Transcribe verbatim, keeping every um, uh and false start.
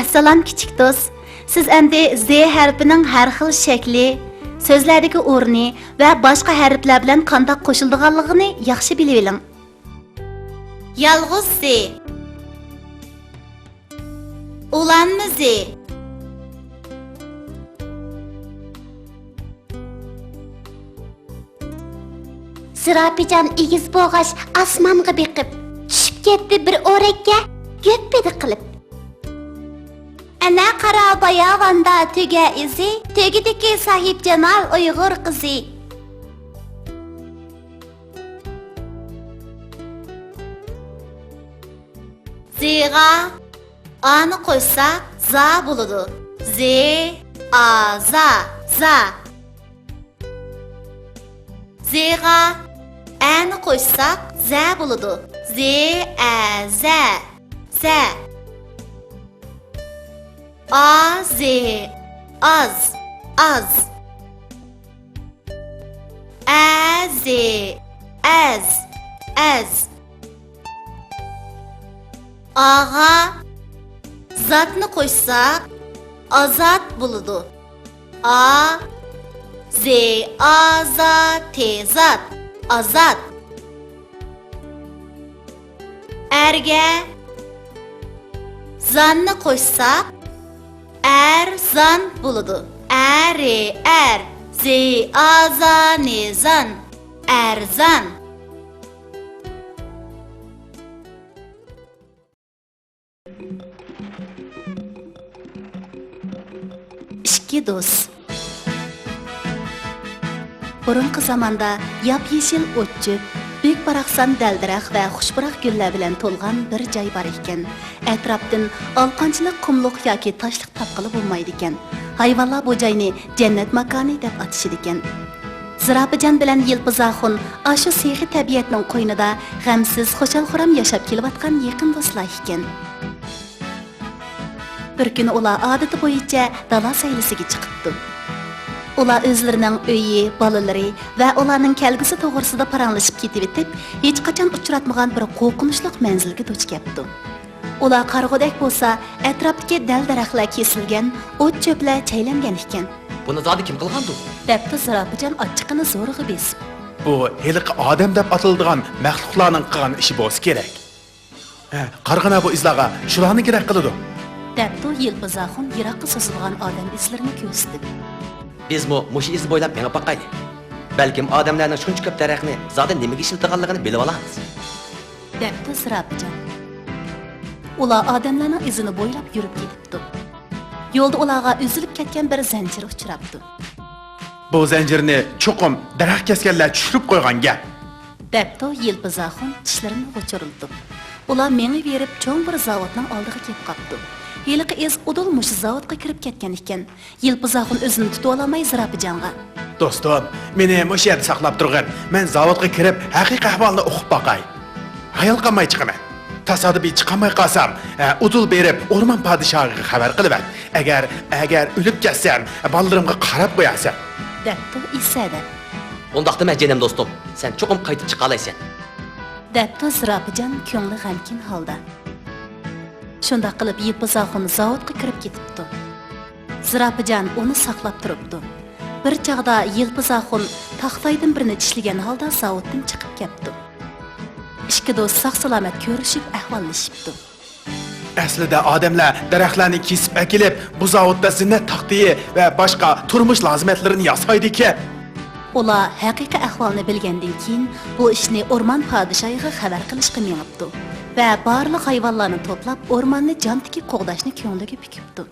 ئەسسالام، كىچىك دوست. سىز ئەمدى زې ھەرپىنىڭ ھەر خىل شەكلى، سۆزلەردىكى ئورنى ۋە باشقا ھەرپلەر بىلەن قانداق قوشۇلىدىغانلىقىنى ياخشى بىلىۋېلىڭ. يالغۇز زې. ئۇلانما زې. زىراپىجان ئېگىز بوغاچ ئاسمانغا بېقىپ، چۈشۈپ كەتتى بىر ئورەككە، گۈپپىدە قىلىپ. ئەنە قارا باياۋاندا تۆگە ئىزى، تۆگىدىكى ساھىبجامال ئۇيغۇر قىزى. زېغا ئانى قوشساق زا بولىدۇ. زې، ئا، زا، زا. زېغا ئەنى قوشساق زە بولىدۇ. زې، ئە، زە، زە. ئا، زې، ئاز، ئاز. ئە، زې، ئەز، ئەز. ئاغا زاتنى قوشساق ئازات بولىدۇ. ئا، زې، ئا، زا، تې، زات. ئازات. ئەرگە زاننى قوشساق ئەرزان بولىدۇ. ئە، رې، ئەر، زې، ئا، زا، نې، زان. ئەرزان. ئىككى دوست. بۇرۇنقى زاماندا ياپيېشىل ئوت-چۆپ، بۈك-باراقسان دەل-دەرەخ ۋە خۇشپۇراق گۈللەر بىلەن تولغان بىر جاي بار ئىكەن. ئەتراپتىن ئالىقانچىلىق قۇملۇق ياكى تاشلىق تاپقىلى بولمايدىكەن. ھايۋانلار بۇ جاينى جەننەت ماكانى دەپ ئاتىشىدىكەن. زىراپىجان بىلەن يىلپىزاخۇن ئاشۇ سېخىي تەبىئەتنىڭ قوينىدا غەمسىز، خۇشال-خۇرام ياشاپ كېلىۋاتقان يېقىن دوستلار ئىكەن. بىر كۈنى ئۇلار ئادىتى بويىچە دالا سەيلىسىگە چىقىپتۇ. ئۇلار ئۆزلىرىنىڭ ئۆيى، بالىلىرى ۋە ئۇلارنىڭ كەلگۈسى توغرىسىدا پاراڭلىشىپ كېتىۋېتىپ، ھېچقاچان ئۇچراتمىغان بىر قورقۇنچلۇق مەنزىلگە دۇچ كەپتۇ. ئۇلار قارىغۇدەك بولسا، ئەتراپتىكى دەل-دەرەخلەر كېسىلگەن، ئوت-چۆپلەر چەيلەنگەن ئىكەن. بۇنى زادى كىم قىلغاندۇ؟ دەپتۇ زىراپىجان ئاچچىقىنى زورىغا بېسىپ. بۇ ھېلىقى ئادەم دەپ ئاتىلىدىغان مەخلۇقلارنىڭ قىلغان ئىشى بولسا كېرەك. ھە، قارىغىنا بۇ ئىزلارغا، شۇلارنىڭكىدەك قىلىدۇ. دەپتۇ يىلپىزاخۇن يىراققا سوزۇلغان ئادەم ئىزلىرىنى كۆرسىتىپ. بىزمۇ مۇشۇ ئىز بويلاپ مېڭىپ باقايلى. بەلكىم ئادەملەرنىڭ شۇنچە كۆپ دەرەخنى زادى نېمىگە ئىشلىتىدىغانلىقىنى بىلىۋالارمىز. دەپتۇ زىراپىجان. ئۇلار ئادەملەرنىڭ ئىزىنى بويلاپ يۈرۈپ كېتىپتۇ. يولدا ئۇلارغا ئۈزۈلۈپ كەتكەن بىر زەنجىر ئۇچراپتۇ. بۇ زەنجىرنى چوقۇم دەرەخ كەسكەنلەر چۈشۈرۈپ قويغان گەپ. دەپتۇ يىلپىزاخۇن چىشلىرىنى غۇچۇرلىتىپ. ئۇلار مېڭىۋېرىپ چوڭ بىر زاۋۇتنىڭ ئالدىغا كېلىپ قاپتۇ. ھېلىقى ئىز ئۇدۇل مۇشۇ زاۋۇتقا كىرىپ كەتكەن ئىكەن. يىلپىزاخۇن ئۆزىنى تۇتۇۋالالماي زىراپىجانغا. دوستۇم، مېنى مۇشۇ يەردە ساقلاپ تۇرغىن. مەن زاۋۇتقا كىرىپ ھەقىقىي ئەھۋالنى ئۇقۇپ باقاي. ھايال قالماي چىقىمەن. تاسادىپىي چىقالماي قالسام، ئە، ئۇدۇل بېرىپ ئورمان پادىشاھىغا خەۋەر قىلىۋەت. ئەگەر، ئەگەر ئۆلۈپ كەتسەم، بالىلىرىمغا قاراپ قويارسەن. دەپتۇ ئېسەدە. ئۇنداقتا مەن جېنىم دوستۇم، سەن چوقۇم قايتىپ چىقالايسەن. دەپتۇ زىراپىجان كۆڭلى غەمكىن ھالدا. شۇنداق قىلىپ يىلپىزاخۇن زاۋۇتقا كىرىپ كېتىپتۇ. زىراپىجان ئۇنى ساقلاپ تۇرۇپتۇ. بىر چاغدا يىلپىزاخۇن تاختايدىن بىرنى چىشلىگەن ھالدا زاۋۇتتىن چىقىپ كەپتۇ. ئىككى دوست ساق-سالامەت كۆرۈشۈپ ئەھۋاللىشىپتۇ. ئەسلىدە ئادەملەر دەرەخلەرنى كېسىپ ئەكېلىپ، بۇ زاۋۇتتا زىننەت تاختىيى ۋە باشقا تۇرمۇش لازىمەتلىرىنى ياسايدىكەن. ئۇلار ھەقىقىي ئەھۋالنى بىلگەندىن كېيىن، بۇ ئىشنى ئورمان پادىشاھىغا خەۋەر قىلىشقا مېڭىپتۇ ۋە بارلىق ھايۋانلارنى توپلاپ، ئورماننى جان تىكىپ قوغداشنى كۆڭلىگە پۈكۈپتۇ.